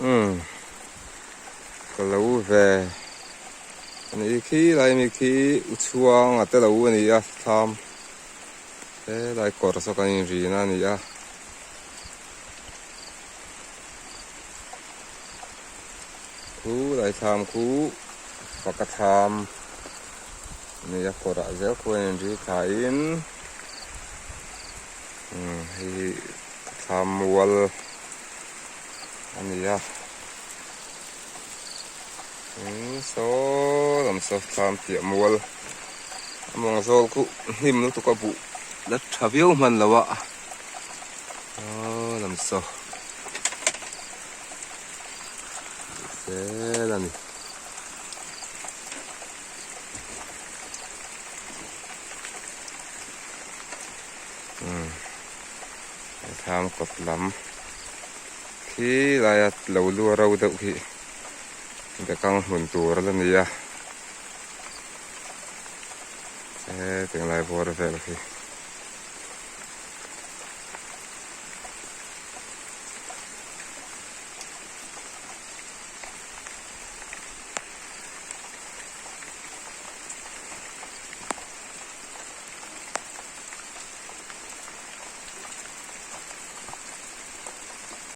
Umm ka lo ve a nih khi lai mi khi u chhuang a te lo a ni a thlam helai kawr saw kan inrina a ni a. Khu lai thlam khu faka thlam a ni a kawrah zel khuan inri thlain umm hei hi thlam mual a ni a umm saw lam saw thlam piah mual a mawng zawl khu hnim lutuk a buh la tha viau hman lo a aw lam saw zel a ni. Umm thlam kawt lam khi laia lo lu a ro deuh khi bekang hmun tur a la ni a he tinglai bawr vel khi.